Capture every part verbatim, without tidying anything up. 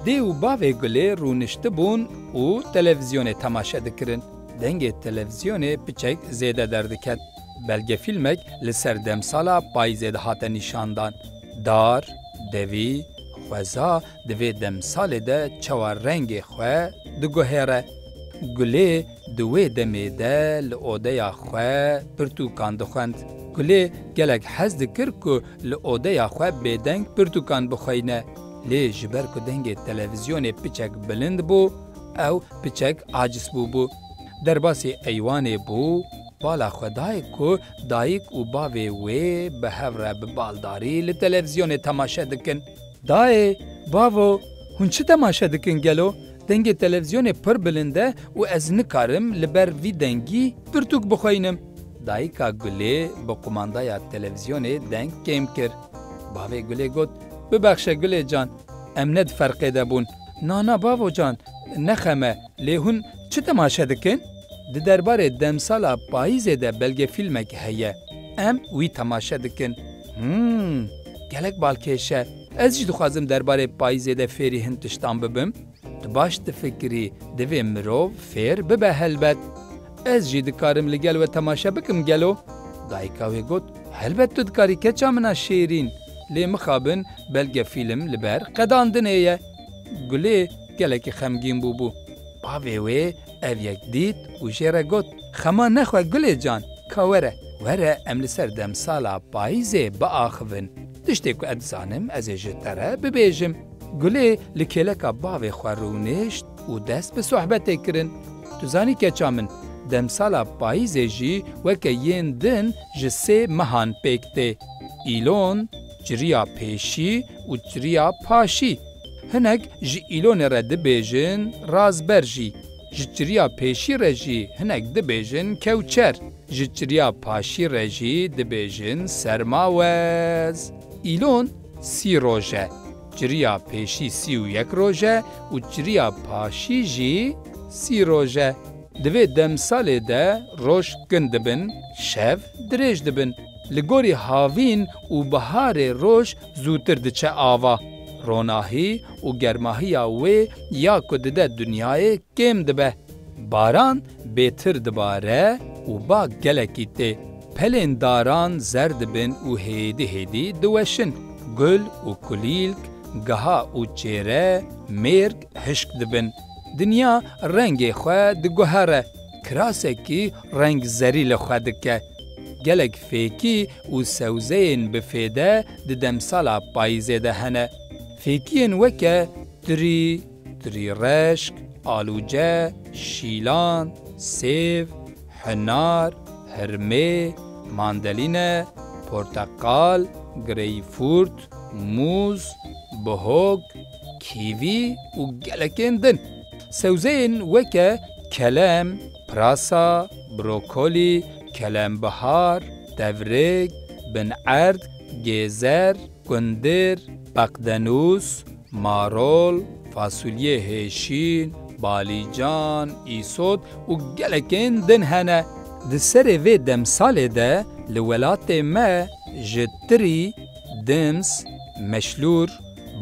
Dê û bavê Gulê rûniştibûn û televîzyonê temaşe dikirin. Dengê televîzyonê piçek zêde derdiket. Belgefîlmek li ser demsala payîzê dihate nîşandan. Dar, devî, xweza di vê demsalê de çawa rengê xwe diguhere. Gulê di wê demê de li odeya xwe pirtûkan dixwend. Gulê gelek hez dikir ku li odeya xwe bêdeng pirtûkan bixweyne. Lê ji ber ku dengê televîzyonê piçek bilind bû, ew piçek aciz bûbû. Derbasî eywanê bû, bala xwe dayê ku dayik û bavê wê bi hev re bi baldarî li televîzyonê temaşe dikin. Dayê, bavo, hûn çi temaşe dikin gelo? Dengê televîzyonê pir bilind e û ez nikarim li ber vî dengî pirtûk bixweynim. Dayika Gulê bi qumandaya televîzyonê deng kêm kir. Bavê Gulê got, Bibexşe Gulê can, em ne di ferqê de bûn. Na na bavo can, nexeme, lê hûn çi temaşe dikin? Di derbarê demsala payîzê de belgefîlmek heye. Em wî temaşe dikin. Hmm, gelek balkêş e. Ez jî dixwazim derbarê payîzê de fêrî hin tiştan bibim. Tu baş difikirî, divê mirov fêr bibe helbet. Ez jî dikarim li gel we temaşe bikim gelo? Dayika wê got, Helbet tu dikarî keça min a şêrîn, lê mixabin belgefîlm li ber qedandinê ye. Gulê gelekî xemgîn bûbû. Bavê wê ev yek dît û jê re got, Xema nexwe Gulê can, ka were, were em li ser demsala payîzê biaxivin. Tiştê ku ez dizanim ez ê ji te re bibêjim. Gulê li kêleka bavê xwe rûnişt û dest bi sohbetê kirin. Tu zanî keça min, demsala payîzê jî weke yên din ji sê mehan pêk tê. Îlon, ciriya pêşî û ciriya paşî. Hinek ji îlonê re dibêjin razberjî. Ji ciriya pêşî re jî hinek dibêjin kewçer. Ji ciriya paşî re jî dibêjin sermawez. Îlon sî roj e. Ciriya pêşî sî û yek roj e û ciriya paşî jî sî roj e. Di vê demsalê de roj kin dibin, şev dirêj dibin. Li gorî havîn û biharê roj zûtir diçe ava. Ronahî û germahiya wê ya ku dide dinyayê kêm dibe. Baran bêtir dibare û ba gelekî tê. Pelên daran zer dibin û hêdî hêdî diweşin. Gul û kulîlk, giha û çêre, mêrg hişk dibin. Dinya rengê xwe diguhere. Kirasekî reng zerî li xwe dike. Gelek fêkî û sewzeyên bi fêde di demsala payîzê de hene. Fêkiyên weke tirî, tirî reşk, alûce, şîlan, sêv, hinar, hirmê, mandalîne, porteqal, greyfurt, mûz, bihok, kîvî û gelekên din. Sewzeyên weke kelem, pirasa, brokolî, kelembihar, tevrik, binerd, gêzer, gundir, beqdenûs, marol, fasulyê hêşîn, balîcan, îsot û gelekên din hene. Di serê vê demsalê de li welatê me ji tirî, dims, meşlûr,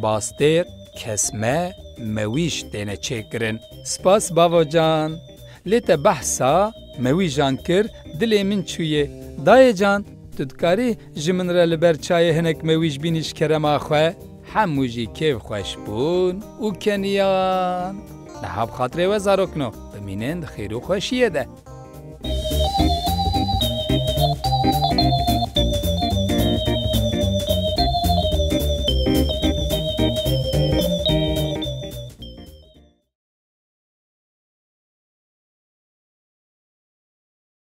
bastêq, kesme, mewîj têne çêkirin. Spas bavo can. Lê te behsa mewîjan kir, dilê min çûyê. Dayê can, tu dikarî ji min re li ber çayê hinek mewîj bînî ji kerema xwe? Hemû jî kêf xweş bûn û keniyan. Niha bi xatirê we zarokno, bimînin di xêr û xweşiyê de.